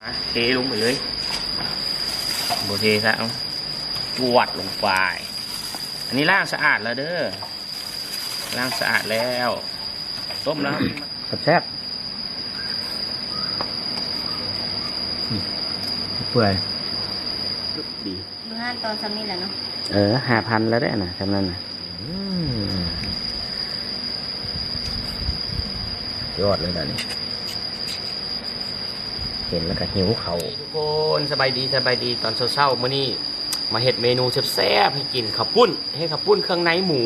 ເທລົງໄປເລີຍ. ບໍ່ເທຊະ ເອົາ ຈວດລົງໄປ. ອັນນີ້ລ້າງສະອາດແລ້ວເດີ ລ້າງສະອາດແລ້ວ ຕົ້ມແລ້ວ ແຊບໆ. ອືມ ເປື່ອຍ ດີ. ຢູ່ຮ້ານຕອນຊ່ຳນີ້ແຫຼະເນາະ. ເອີ ຫ້າພັນແລ້ວເດ້ນະ ຊ່ຳນັ້ນນະ. ອືມ ຍອດເລີຍນະນີ້ ເຫັນແລ້ວກໍຫິວເຂົ້າ. ທຸກຄົນ ສະບາຍດີ ສະບາຍດີຕອນເຊົ້າໆ. ມື້ນີ້ມາເຮັດເມນູແຊບໆໃຫ້ກິນ ເຂົ້າປຸ້ນ ເຮັດເຂົ້າປຸ້ນເຄື່ອງໃນໝູ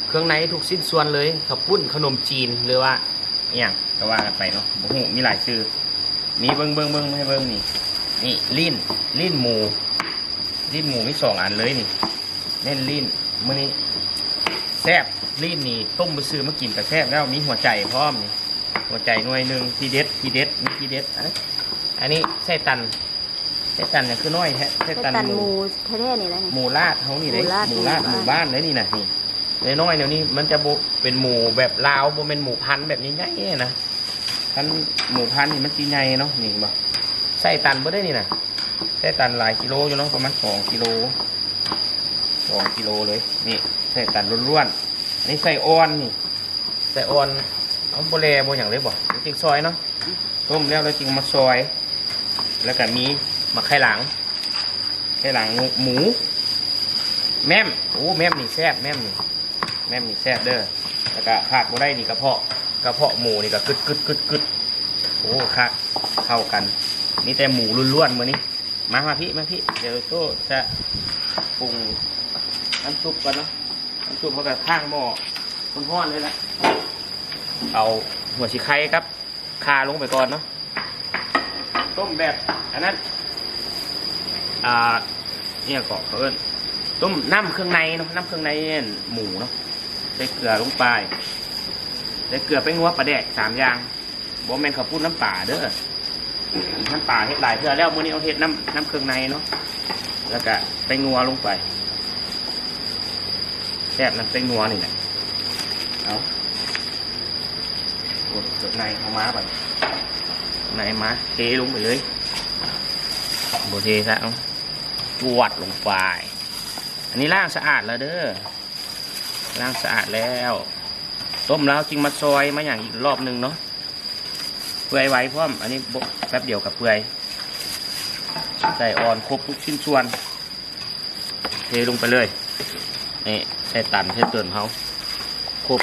ເຄື່ອງໃນທຸກຊິ້ນສ່ວນເລີຍ ເຂົ້າປຸ້ນ ຂະໜົມຈີນ ຫຼືວ່າອີ່ຫຍັງ ກໍວ່າກັນໄປເນາະ ບໍ່ຮູ້ ມີຫຼາຍຊື່. ມີເບິ່ງ ເບິ່ງ ເບິ່ງ ໃຫ້ເບິ່ງນີ້ ນີ້ ລີ້ນ ລີ້ນໝູ ລີ້ນໝູມີສອງອັນເລີຍນີ້ ເນັ້ນລີ້ນ. ມື້ນີ້ແຊບ ລີ້ນນີ້ຕົ້ມຊື່ໆມາກິນກໍແຊບແລ້ວ ມີຫົວໃຈພ້ອມນີ້ ຫົວໃຈໜ່ວຍໜຶ່ງ ທີເດັດ ທີເດັດ ມີທີເດັດ. ອັນ ອັນນີ້ໄສ້ຕັນ ໄສ້ຕັນຫຍັງຄືນ້ອຍແທ້? ໄສ້ຕັນ ໄສ້ຕັນໝູ ໝູແທ້ໆນີ້ແຫຼະ ໝູລາດເຮົານີ້ເດ້ ໝູລາດ ໝູລາດ ໝູບ້ານເດ້ນີ້ນະ. ນີ້ ນ້ອຍໆແນວນີ້ມັນຈະບໍ່ເປັນໝູແບບລາວ ບໍ່ແມ່ນໝູພັນແບບໃຫຍ່ໆນະ. ຄັນໝູພັນນີ້ມັນຊິໃຫຍ່ເນາະ. ນີ້ເຫັນບໍ່ ໄສ້ຕັນເບິດເດ້ນີ້ນະ ໄສ້ຕັນຫຼາຍກິໂລຢູ່ເນາະ ປະມານສອງກິໂລ ສອງກິໂລເລີຍ. ນີ້ໄສ້ຕັນລ້ວນໆ ອັນນີ້ໄສ້ອ່ອນນີ້ ໄສ້ອ່ອນ ເຮົາບໍ່ແລ່ບໍ່ຫຍັງເລີຍບໍ່ ເຮົາຈຶ່ງຊອຍເນາະ. ຕົ້ມແລ້ວ ແລ້ວຈຶ່ງມາຊອຍ ແລ້ວກໍມີໝາກໄຂ່ຫຼັງ ໄຂ່ຫຼັງໝູ ແມ້ມ ໂອ້ ແມ້ມນີ້ແຊບ ແມ້ມນີ້ ແມ້ມນີ້ແຊບເດີ. ແລ້ວກໍຂາດບໍ່ໄດ້ນີ້ກະເພາະ ກະເພາະໝູນີ້ກໍກຶດໆໆໆ ໂອ້ ຄັກ ເຂົ້າກັນ. ມີແຕ່ໝູລ້ວນໆມື້ນີ້. ມາ ມາພີ້ ມາພີ້ ດຽວໂຕ້ຈະປຸງນ້ຳຊຸບກ່ອນເນາະ. ນ້ຳຊຸບເຮົາກໍຂ້າງໝໍ້ຮ້ອນໆເລີຍລະ ເອົາຫົວສີໄຄກັບຂ່າລົງໄປກ່ອນເນາະ. ຕົ້ມແບບອັນນັ້ນ ອ່າ ອີ່ຫຍັງເກາະ ເຂົາເອີ້ນ ຕົ້ມນ້ຳເຄື່ອງໃນເນາະ ນ້ຳເຄື່ອງໃນໝູເນາະ. ໃສ່ເກືອລົງໄປ ໃສ່ເກືອ ແປ້ງນົວ ປາແດກ ສາມຢ່າງ. ບໍ່ແມ່ນເຂົ້າປຸ້ນນ້ຳປາເດີ ນ້ຳປາເຮັດຫຼາຍເທື່ອແລ້ວ ມື້ນີ້ເຮົາເຮັດນ້ຳ ນ້ຳເຄື່ອງໃນເນາະ ແລ້ວກະແປ້ງນົວລົງໄປ. ແຊບນຳແປ້ງນົວນີ້ແຫຼະ. ເອົາ ໂອ້ ເຄື່ອງໃນເຮົາມາບັດ ໃນມາ ເທລົງໄປເລີຍ ບໍ່ເທຊະ ເອົາ ຈວດລົງໄປ. ອັນນີ້ລ້າງສະອາດແລ້ວເດີ ລ້າງສະອາດແລ້ວ ຕົ້ມແລ້ວຈຶ່ງມາຊອຍມາຫຍັງອີກລອບໜຶ່ງເນາະ. ເປື່ອຍໄວພ້ອມ ອັນນີ້ບໍ່ ແປັບດຽວກໍເປື່ອຍ. ໄສ້ອ່ອນຄົບທຸກຊິ້ນສ່ວນ ເທລົງໄປເລີຍ. ນີ້ ໄສ້ຕັນ ໄສ້ເຕີນເຮົາ ຄົບ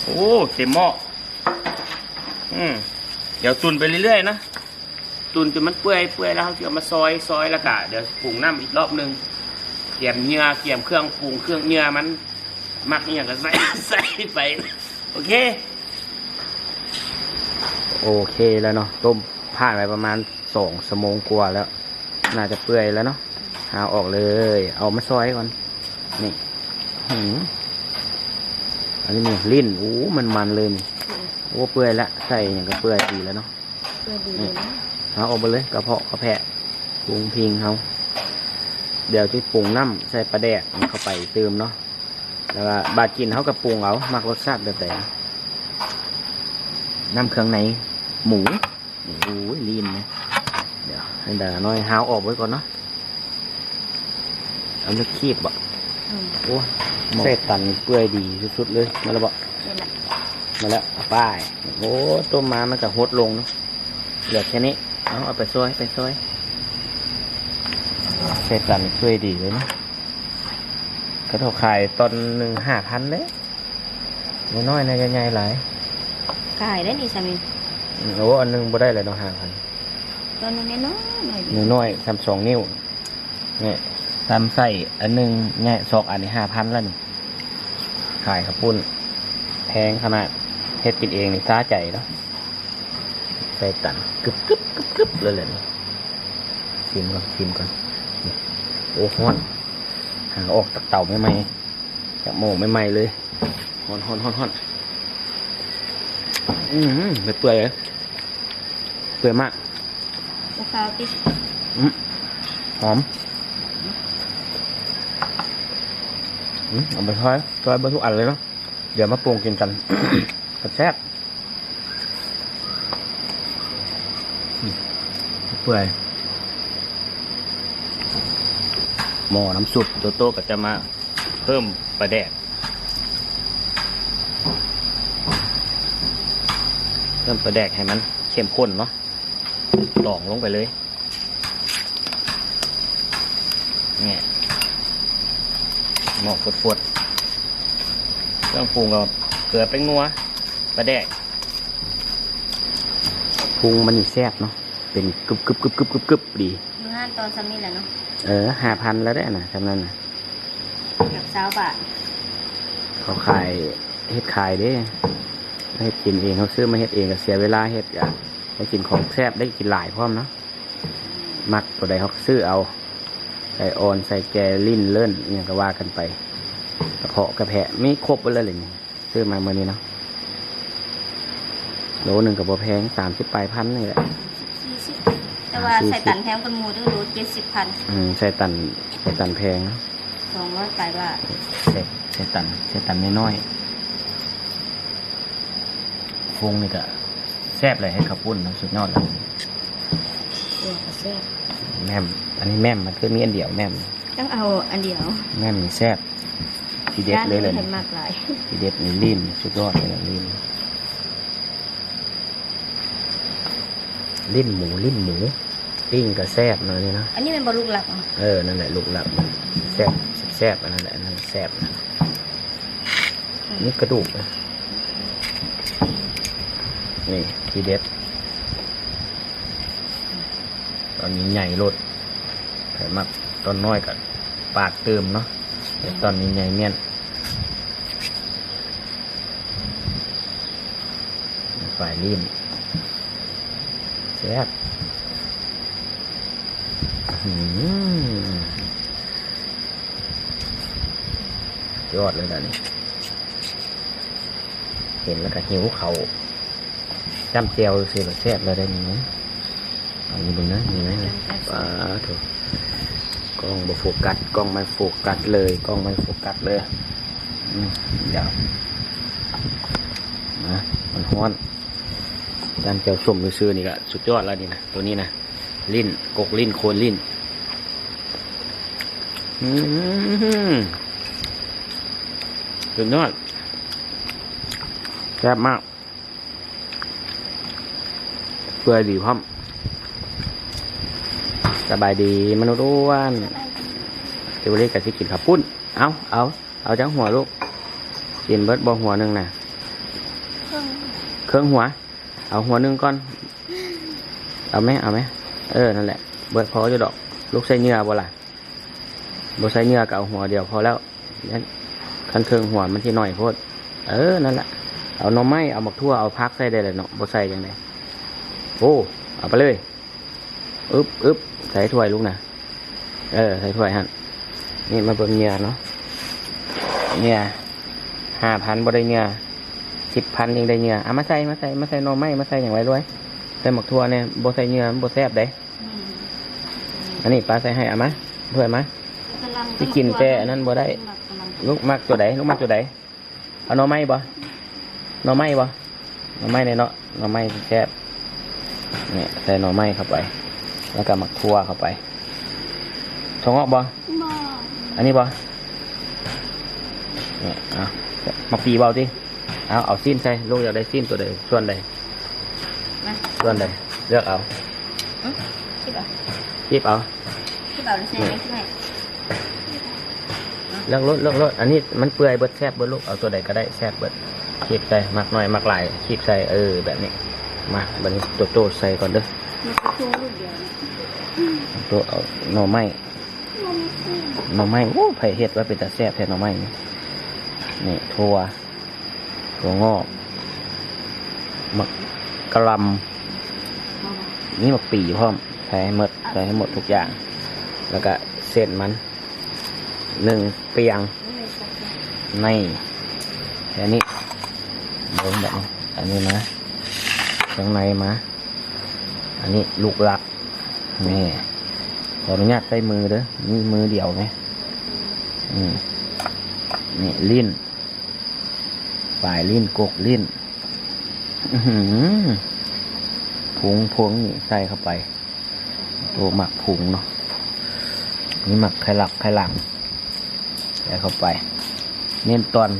ໂອ້ ເຕັມໝໍ້. ອືມ ດຽວຕຸ່ນໄປເລື້ອຍໆນະ ຕຸ່ນຈົນມັນເປື່ອຍ ເປື່ອຍແລ້ວເຮົາຊິເອົາມາຊອຍ ຊອຍແລ້ວກະດຽວປຸງນ້ຳອີກລອບໜຶ່ງ ກຽມເຫຍື່ອ ກຽມເຄື່ອງປຸງ ເຄື່ອງເຫຍື່ອມັນ ມັກອີ່ຫຍັງກໍໃສ່ ໃສ່ໄປ. ໂອເຄ ໂອເຄແລ້ວເນາະ ຕົ້ມຜ່ານໄປປະມານສອງຊົ່ວໂມງກວ່າແລ້ວ ໜ້າຈະເປື່ອຍແລ້ວເນາະ. ເອົາອອກເລີຍ ເອົາມາຊອຍກ່ອນ. ນີ້ ຫື ອັນນີ້ນີ້ ລີ້ນ ໂອ້ ມັນໆເລີຍນີ້. ໂອ້ ເປື່ອຍລະ ໃສ່ຫຍັງກໍເປື່ອຍດີແລ້ວເນາະ. ເປື່ອຍດີເນາະ ເອົາອອກເບິດເລີຍ ກະເພາະກະແພະ ປຸງພິງເຮົາ. ດຽວຊິປຸງນ້ຳໃສ່ປາແດກເຂົ້າໄປຕື່ມເນາະ ແລ້ວກະບາດກິນເຮົາກະປຸງເອົາ ມັກລົດຊາດແບບໃດ. ນ້ຳເຄື່ອງໃນໝູ ໂອ້ຍ ລີ້ນນະ ດຽວໃຫ້ດານ້ອຍຫາວອອກເບິດກ່ອນເນາະ. ເອົາເລັກຄີບບໍ່? ອືມ ໂອ້ ໃສ່ຕັນເປື່ອຍດີສຸດໆເລີຍ. ມາແລ້ວບໍ່? ມາແລ້ວ ໄປ. ໂອ້ ຕົ້ມມາມັນກະຫົດລົງເນາະ ເຫຼືອແຄ່ນີ້. ເອົາ ເອົາໄປຊອຍ ໄປຊອຍ. ໃສ່ຕັນເປື່ອຍດີເລີຍນະ ເຂົາເຈົ້າຂາຍຕອນໜຶ່ງຫ້າພັນເດ້. ນ້ອຍໆ ໜ້າຈະໃຫຍ່ຫຼາຍ. ຂາຍໄດ້ນີ້ຊະມີ. ອືມ ໂອ້ ອັນໜຶ່ງບໍ່ໄດ້ແລ້ວເນາະ ຫ້າພັນ. ຕອນໜຶ່ງນ້ອຍໆ ນ້ອຍໆ ສ່ຳສອງນິ້ວ. ນີ້ ສ່ຳໄສ້ອັນໜຶ່ງໃຫຍ່ ສອງອັນນີ້ຫ້າພັນແລ້ວນີ້. ຂາຍເຂົ້າປຸ້ນແພງຂະໜາດ ເຮັດກິນເອງນີ້ສາໃຈເນາະ. ໃສ່ຕັນ ກຶບໆໆເລີຍແຫຼະນີ້. ຊີມກ່ອນ ຊີມກ່ອນ. ນີ້ ໂອ້ ຮ້ອນ ຫາອອກຈາກເຕົາໃໝ່ໆ ຈາກໝໍ້ໃໝ່ໆເລີຍ. ຮ້ອນໆໆໆ. ອືມ ເປື່ອຍເລີຍ ເປື່ອຍມາກ. ບໍ່ຄາວຕິ. ອືມ ຫອມ. ອືມ ເອົາໄປຊອຍ ຊອຍເບິດທຸກອັນເລີຍເນາະ. ດຽວມາປຸງກິນກັນ ແຊບ. ເປື່ອຍ ໝໍ້ນ້ຳຊຸບ ໂຕໂຕ້ກໍຈະມາເພີ່ມປາແດກ ເພີ່ມປາແດກໃຫ້ມັນເຂັ້ມຂຸ້ນເນາະ ດອງລົງໄປເລີຍ. ນີ້ ໝໍ້ຟົດໆ ເຄື່ອງປຸງກໍເກືອ ແປ້ງນົວ ປາແດກ ປຸງມັນນີ້ແຊບເນາະ ເປັນກຶບໆໆໆໆດີ. ຢູ່ຮ້ານຕອນສ່ຳນີ້ແຫຼະເນາະ. ເອີ ຫ້າພັນແລ້ວເດ້ນະ ສ່ຳນັ້ນນະ ເກືອບຊາວບາດ. ເຂົາຂາຍ ເຮັດຂາຍເດ້ ເຮັດກິນເອງ ເຮົາຊື້ມາເຮັດເອງກໍເສຍເວລາເຮັດ ກະໄດ້ກິນຂອງແຊບ ໄດ້ກິນຫຼາຍພ້ອມເນາະ. ມັກຕົວໃດເຮົາກໍຊື້ເອົາ ໃສ່ອ່ອນ ໃສ່ແກ່ ລີ້ນ ເລີ້ນ ອີ່ຫຍັງກໍວ່າກັນໄປ ກະເພາະກະແພະ ມີຄົບເບິດເລີຍນີ້ ຊື້ມາມື້ນີ້ເນາະ. ໂລໜຶ່ງກໍບໍ່ແພງ ສາມສິບປາຍພັນນີ້ແຫຼະ. ສາມສິບ ແຕ່ວ່າໃສ່ຕັນແພງກວ່າໝູ່ເດີ້ ໂລເຈັດສິບພັນ. ອືມ ໃສ່ຕັນ ໃສ່ຕັນແພງ ສອງຮ້ອຍປາຍບາດ. ໃສ່ ໃສ່ຕັນ ໃສ່ຕັນນ້ອຍໆ. ຟົງນີ້ກະແຊບເລີຍ ເຮັດເຂົ້າປຸ້ນນະ ສຸດຍອດເລີຍ. ເອີ ກະແຊບ. ແໝ້ມ ອັນນີ້ແໝ້ມ ມັນຄືມີອັນດຽວ ແໝ້ມ ຕ້ອງເອົາອັນດຽວ. ແໝ້ມນີ້ແຊບ ທີເດັດເລີຍ ຮ້ານນີ້ເພິ່ນມັກຫຼາຍ. ທີເດັດນີ້ ລີ້ນ ສຸດຍອດເລີຍ ລີ້ນ ລີ້ນໝູ ລີ້ນໝູ ປີ້ງກະແຊບເນາະນີ້ເນາະ. ອັນນີ້ແມ່ນບໍ່ ລູກຫຼັກ? ເອີ ນັ້ນແຫຼະ ລູກຫຼັກ ແຊບ ແຊບ ອັນນັ້ນແຫຼະ ອັນນັ້ນແຊບ. ອືມ ນີ້ກະດູກ ນີ້ທີເດັດ ຕອນໃຫຍ່ໆໂລດ ໃຜມັກຕອນນ້ອຍກໍປາດຕື່ມເນາະ ແຕ່ຕອນໃຫຍ່ໆມ້ຽນ. ຝ້າຍລີ້ນ ແຊບ ອືມ ຍອດເລີຍລະນີ້ ເຫັນແລ້ວກໍຫິວເຂົ້າ. ຈ້ຳແຈ່ວຊື່ໆ ແຊບແລ້ວໄດ໋ນີ້ນະ. ເອົາຢູ່ເບິ່ງນະ ມີໄໝ? ປາໂທ້ ກ້ອງບໍ່ໂຟກັດ ກ້ອງບໍ່ໂຟກັດເລີຍ ກ້ອງບໍ່ໂຟກັດເລີຍ. ອືມ ດຽວ ມາ ມັນຮ້ອນ. ຈ້ຳແຈ່ວສົ້ມຊື່ໆ ນີ້ກໍສຸດຍອດແລ້ວນີ້ນະ ໂຕນີ້ນະ. ລີ້ນ ກົກລີ້ນ ໂຄນລີ້ນ ອືມ ສຸດຍອດ ແຊບມາກ ເປື່ອຍດີພ້ອມ. ສະບາຍດີມະນຸດອ້ວນ. ເຈວາລີກະຊິກິນເຂົ້າປຸ້ນ. ເອົາ ເອົາ ເອົາຈັກຫົວລູກ? ກິນເບິດບໍ່ຫົວໜຶ່ງນະ? ເຄິ່ງ ເຄິ່ງຫົວ. ເອົາຫົວໜຶ່ງກ່ອນ. ເອົາແມ ເອົາແມ. ເອີ ນັ້ນແຫຼະ ເບິດພໍຢູ່ດອກ. ລູກໃສ່ເຫຍື່ອບໍ່ລະ? ບໍ່ໃສ່ເຫຍື່ອກໍເອົາຫົວດຽວພໍແລ້ວ. ຄັນເຄິ່ງຫົວມັນຊິໜ້ອຍໂພດ. ເອີ ນັ້ນລະ. ເອົາໜໍ່ໄມ້ ເອົາໝາກຖົ່ວ ເອົາຜັກໃສ່ໄດ້ແລ້ວເນາະ. ບໍ່ໃສ່ຈັ່ງໃດ? ໂອ້ ເອົາໄປເລີຍ. ອຶບ ອຶບ ໃສ່ຖ້ວຍລູກນະ. ເອີ ໃສ່ຖ້ວຍຫັ້ນ. ນີ້ມາເບິ່ງເຫຍື່ອເນາະ. ເຫຍື່ອຫ້າພັນບໍ່ໄດ້ເຫຍື່ອ ສິບພັນຈຶ່ງໄດ້ເຫຍື່ອ. ເອົາມາໃສ່ ມາໃສ່ ມາໃສ່ໜໍ່ໄມ້ ມາໃສ່ຫຍັງໄວ້ລວຍ. ໃສ່ໝາກຖົ່ວແດ່. ບໍ່ໃສ່ເຫຍື່ອມັນບໍ່ແຊບເດ້. ອືມ ອັນນີ້ປ້າໃສ່ໃຫ້. ເອົາມາ ຖ້ວຍມາ. ຊິກິນແຕ່ອັນນັ້ນບໍ່ໄດ້. ລູກມັກຕົວໃດ? ລູກມັກຕົວໃດ? ເອົາໜໍ່ໄມ້ບໍ່? ໜໍ່ໄມ້ບໍ່? ໜໍ່ໄມ້ແດ່ເນາະ. ໜໍ່ໄມ້ແຊບ. ນີ້ໃສ່ໜໍ່ໄມ້ເຂົ້າໄປ ແລ້ວກໍໝາກຖົ່ວເຂົ້າໄປ. ຖົ່ວງອກບໍ່? ບໍ່. ອັນນີ້ບໍ່? ນີ້ ເອົາ ໝາກປີເວົ້າຕິ. ເອົາ ເອົາຊີ້ນໃສ່. ລູກຢາກໄດ້ຊີ້ນຕົວໃດ? ສ່ວນໃດ? ມາ ສ່ວນໃດ? ເລືອກເອົາ. ອືມ ຄິດເອົາ ຄິດເອົາ ຄິດເອົາ ແລ້ວຊິໃຫ້ ເລືອກໂລດ ເລືອກໂລດ. ອັນນີ້ມັນເປື່ອຍເບິດ ແຊບເບິດລູກ. ເອົາຕົວໃດກໍໄດ້ ແຊບເບິດ. ຄີບໃສ່ ມັກໜ້ອຍມັກຫຼາຍ ຄີບໃສ່. ເອີ ແບບນີ້. ມາ ບັດນີ້ໂຕໂຕ້ໃສ່ກ່ອນເດີ້. ໂຕເອົາໜໍ່ໄມ້ ໜໍ່ໄມ້. ໂອ້ ໃຜເຮັດວ່າເປັນຕາແຊບແທ້ໜໍ່ໄມ້ນີ້. ນີ້ຖົ່ວ ຖົ່ວງອກ ໝາກກະຫຼ່ຳ ມີໝາກປີພ້ອມ. ໃສ່ໃຫ້ໝົດ ໃສ່ໃຫ້ໝົດທຸກຢ່າງ. ແລ້ວກະເສັ້ນມັນ ໜຶ່ງປ່ຽງ. ນີ້ ແຄ່ນີ້. ເບິ່ງແບບນີ້. ອັນນີ້ມາ ເຄື່ອງໃນມາ. ອັນນີ້ລູກຫຼັກ. ນີ້ ຂໍອະນຸຍາດໃຊ້ມືເດີ້ ມີມືດຽວແມ. ອືມ ນີ້ ລີ້ນ ປາຍລີ້ນ ກົກລີ້ນ. ອືຫື ອື ຜົງພວກນີ້ໃສ່ເຂົ້າໄປ ໂຕໝາກຜຸງເນາະ ມີໝາກໄຂ່ຫຼັກໄຂ່ຫຼັງ ໃສ່ເຂົ້າໄປ ເນັ້ນຕອນ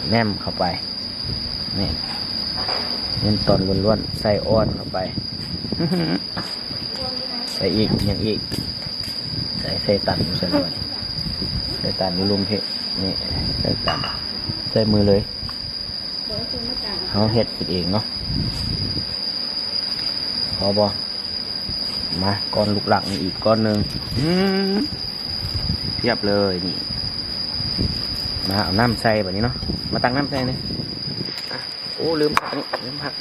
ແນມເຂົ້າໄປ ນີ້ ເນັ້ນຕອນລ້ວນໆ ໃສ່ອ່ອນເຂົ້າໄປ ໃສ່ອີກ ຫຍັງອີກ ໃສ່ ໃສ່ຕັນ ໃສ່ລວນ ໃສ່ຕັນຢູ່ລຸ່ມພີ້ ນີ້ ໃສ່ຕັນ ໃສ່ມືເລີຍ ເຮົາເຮັດກິນເອງເນາະ ພໍບໍ່? ມາ ກ້ອນລູກຫຼັກນີ້ອີກກ້ອນໜຶ່ງ ອືມ ພຽບເລີຍນີ້ ມາ ເອົານ້ຳໃສ່ບາດນີ້ເນາະ ມາຕັກນ້ຳໃສ່ນີ້ ອະ ໂອ້ ລືມຜັກນີ້ ລືມຜັກ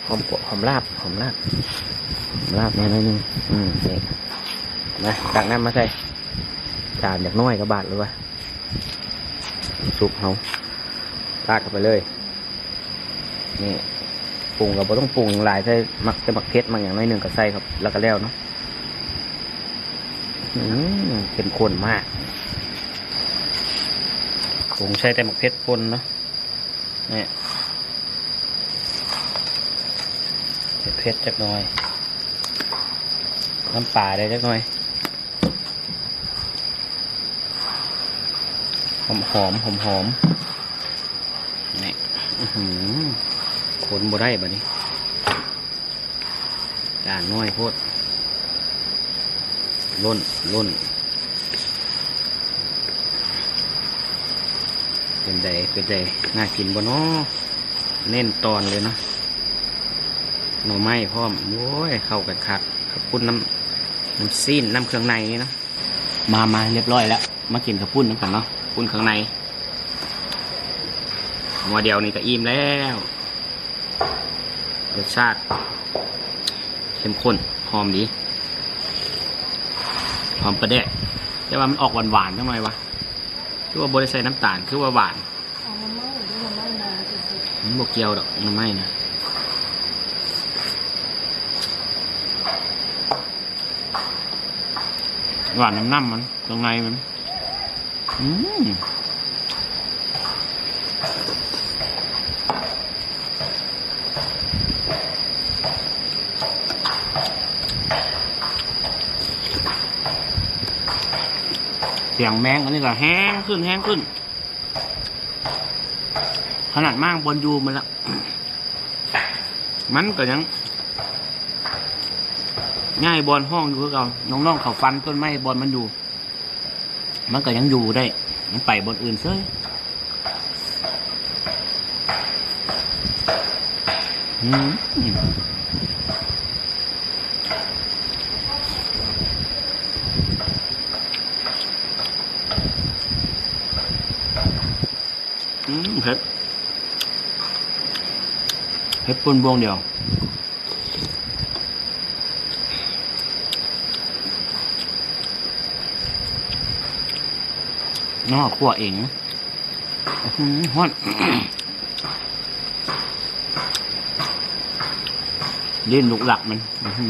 ຫອມ ຫອມລາບ ຫອມລາບ ຫອມລາບແດ່ໜ້ອຍໜຶ່ງ ອືມ ນີ້ ມາ ຕັກນ້ຳມາໃສ່ ຈານຢາກນ້ອຍກະບາດເລີຍວ່າ ຊຸບເຮົາ ລາດເຂົ້າໄປເລີຍ ນີ້ ປຸງກະບໍ່ຕ້ອງປຸງຫຍັງຫຼາຍ ໃສ່ໝາກ ແຕ່ໝາກເຜັດ ໝາກຫຍັງໜ້ອຍໜຶ່ງກະໃສ່ ແລ້ວກະແລ້ວເນາະ ອືມ ເຂັ້ມຂຸ້ນມາກ ປຸງໃສ່ແຕ່ໝາກເຜັດປົ່ນເນາະ ນີ້ ເຜັດໆ ຈັກໜ້ອຍ ນ້ຳປາໄດ້ຈັກໜ້ອຍ ຫອມໆ ຫອມໆ ນີ້ ອືຫື ຄົນບໍ່ໄດ້ບາດນີ້ ຈານນ້ອຍໂພດ ລົ້ນ ລົ້ນ ເປັນໃດ ເປັນໃດ ໜ້າກິນບໍ່ນໍ? ເນັ້ນຕອນເລີຍເນາະ ໜໍ່ໄມ້ພ້ອມ ໂອ້ຍ ເຂົ້າກັນຄັກ ເຂົ້າປຸ້ນນ້ຳ ນ້ຳຊີ້ນ ນ້ຳເຄື່ອງໃນນີ້ເນາະ. ມາ ມາ ຮຽບຮ້ອຍແລ້ວ ມາກິນເຂົ້າປຸ້ນນຳກັນເນາະ ປຸ້ນເຄື່ອງໃນ ໝໍ້ດຽວນີ້ກະອີ່ມແລ້ວ ລົດຊາດເຂັ້ມຂຸ້ນ ຫອມດີ ຫອມປາແດກ ແຕ່ວ່າມັນອອກຫວານໆ ຈັກໜ້ອຍຫວາ ຄືວ່າບໍ່ໄດ້ໃສ່ນ້ຳຕານ ຄືວ່າຫວານ. ເອົາໜໍ່ໄມ້ ໜໍ່ໄມ້ມາ ມັນບໍ່ກ່ຽວດອກ ໜໍ່ໄມ້ນະ ຫວານນຳນ້ຳມັນ ເຄື່ອງໃນມັນ ອືມ ສຽງແມງອັນນີ້ກະແຮງຂຶ້ນ ແຮງຂຶ້ນ. ຂະໜາດມ້າງບ່ອນຢູ່ມັນລະ ມັນກະຍັງຍ້າຍບ່ອນຫ້ອງຢູ່ຄືເກົ່າ ນ້ອງໆເຂົາຟັນຕົ້ນໄມ້ບ່ອນມັນຢູ່ ມັນກະຍັງຢູ່ໄດ້ ມັນໄປບ່ອນອື່ນເສີຍ. ອືມ ອືມ ເຜັດ ເຜັດປຸ້ນບ່ວງດຽວ ນ້ອງຂົ້ວເອງ. ອືມ ຮ້ອນ ຫຼິ້ນລູກຫຼັກມັນ ອື.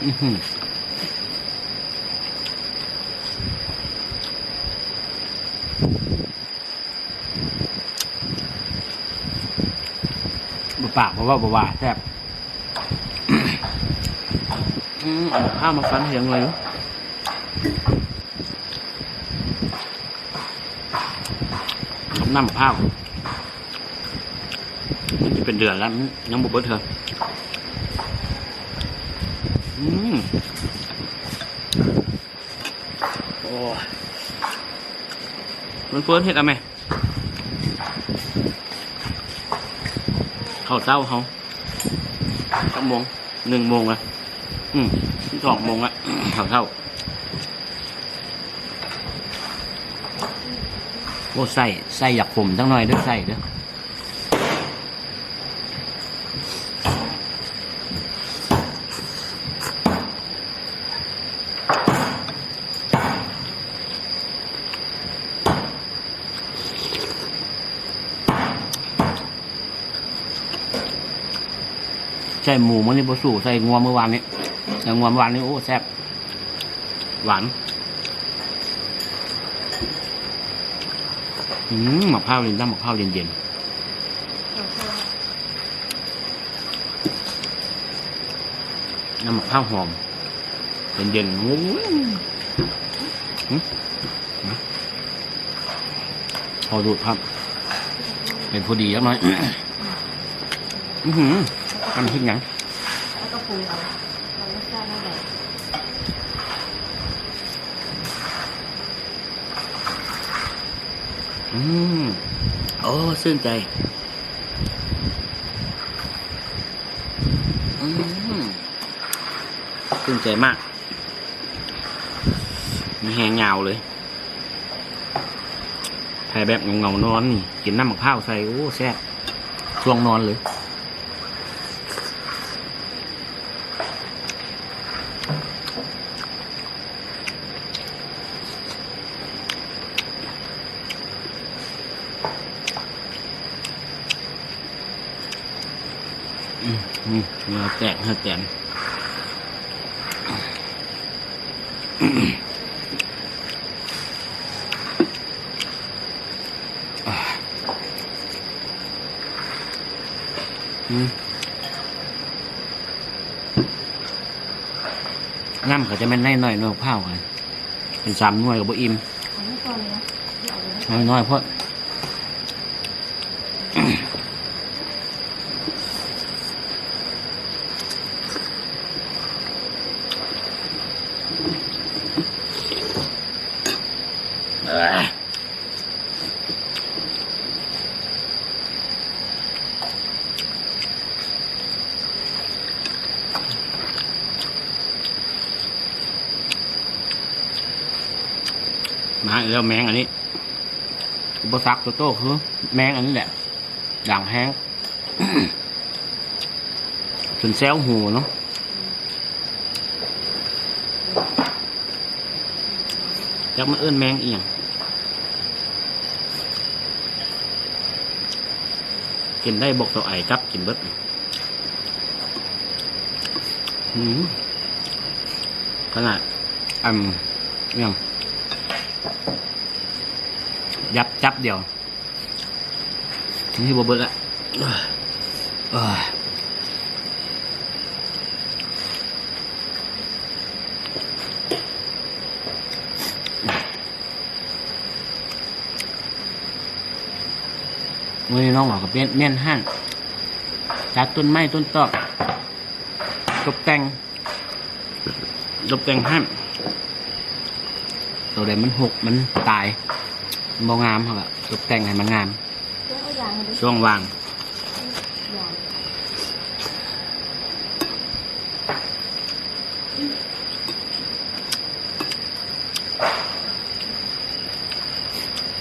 ອືຫື ບໍ່ປາກບໍ່ເວົ້າບໍ່ວ່າ ແຊບ. ອືມ ເອົາມາຟັນເຫັນໜ່ອຍຢູ່. ນ້ຳພ້າວ ມັນຈະເປັນເດືອນແລ້ວ ມັນຍັງບໍ່ເບິດເທື່ອ. ອືມ ໂອ້ຍ ເພິ່ນເຮັດເອົາແມ ເຂົ້າເຊົ້າເຮົາ ຈັກໂມງ? ໜຶ່ງໂມງລະ ອືມ ສອງໂມງລະ ເຂົ້າເຊົ້າ. ໂອ້ ໃສ່ ໃສ່ຢາກຂົມຈັກໜ່ອຍເດີ ໃສ່ເດີ. ໃສ່ໝູມື້ນີ້ບໍ່ສູ້ໃສ່ງົວມື້ວານນີ້ ໃສ່ງົວວານນີ້ ໂອ້ ແຊບ ຫວານ. ອືມ ໝາກພ້າວເຢັນ ນ້ຳໝາກພ້າວເຢັນໆ ນ້ຳໝາກພ້າວຫອມ ເຢັນໆ ໂອ້ຍ ຫື ນະ ພໍດູດພັບ ເປັນພໍດີຈັກໜ້ອຍ. ອືຫື ມັນເຮັດຫຍັງ? ແລ້ວກໍປຸງເອົາ ວ່າລົດຊາດແນວໃດ. ອືມ ໂອ້ ຊື່ນໃຈ ອືມ ຊື່ນໃຈມາກ ມີແຮງຍາວເລີຍ. ໃຜແບບເຫງົາໆນອນນີ້ ກິນນ້ຳໝາກພ້າວໃສ່ ໂອ້ ແຊບ ຊ່ວງນອນເລີຍ. ອືມ ເຫື່ອແຕກ ເຫື່ອແຕກ. ອືມ ນ້ຳກໍຈະແມ່ນໜ້ອຍໆ ໜ້ອຍພາວກັນ ເປັນສາມໜ່ວຍກໍບໍ່ອີ່ມ ເອົາໜ້ອຍໆ ພໍ. ມາອີກແລ້ວແມງອັນນີ້ ອຸປະສັກໂຕໂຕຄືແມງອັນນີ້ແຫຼະ ດ່າງແຮງ ຈົນແຊວຫູເນາະ. ຈັກມັນເອີ້ນແມງອີ່ຫຍັງ ກິນໄດ້ບອກເທົ່າໄອກັບກິນເບິດ. ຫືມ ຂະໜາດ ອັນ ຫຍັງ ຫຍັບຈັບດຽວ ນີ້ບໍ່ເບິດລະ ເອີຍ ມື້ນີ້ນ້ອງເຮົາກໍປ່ຽນ ປ່ຽນຮ້ານ ຈັດຕົ້ນໄມ້ຕົ້ນຕອກ ຕົບແຕ່ງ ຕົບແຕ່ງຮ້ານ ໂຕໃດມັນຮົກ ມັນຕາຍ ມັນບໍ່ງາມ ເຮົາກໍຕົບແຕ່ງໃຫ້ມັນງາມ. ຊ່ວງວ່າງ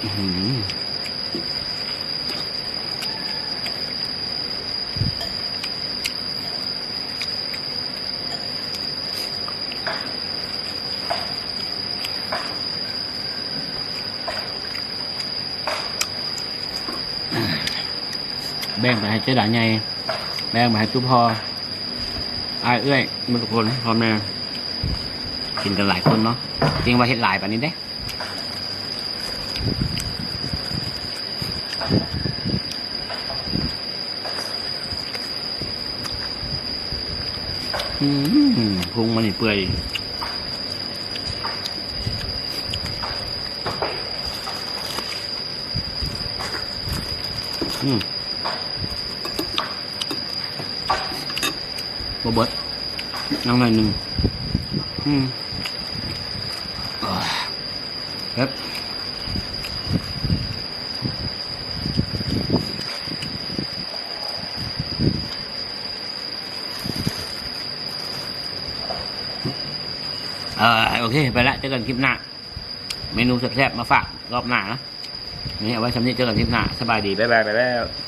ອືຫື ແບ່ງໄປໃຫ້ເຈ້ດາໃຫຍ່ ແບ່ງໄປໃຫ້ຕູ້ພໍ່ ອ້າຍເອື້ອຍ ໝົດທຸກຄົນ ພໍ່ແມ່ ກິນກັນຫຼາຍຄົນເນາະ ຈຶ່ງວ່າເຮັດຫຼາຍປານນີ້ເດ້. ອືມ ພຸງມັນນີ້ເປື່ອຍ ອືມ ບໍ່ເບິດ ຍັງໜ້ອຍໜຶ່ງ ອືມ ເອີ ເຮັດ ເອີ ໂອເຄ ໄປລະ ເຈີກັນຄລິບໜ້າ ເມນູແຊບໆ ມາຝາກລອບໜ້ານະ ນີ້ເອົາໄວ້ຊ່ຳນີ້ ເຈີກັນຄລິບໜ້າ ສະບາຍດີ ບາຍບາຍ ໄປແລ້ວ.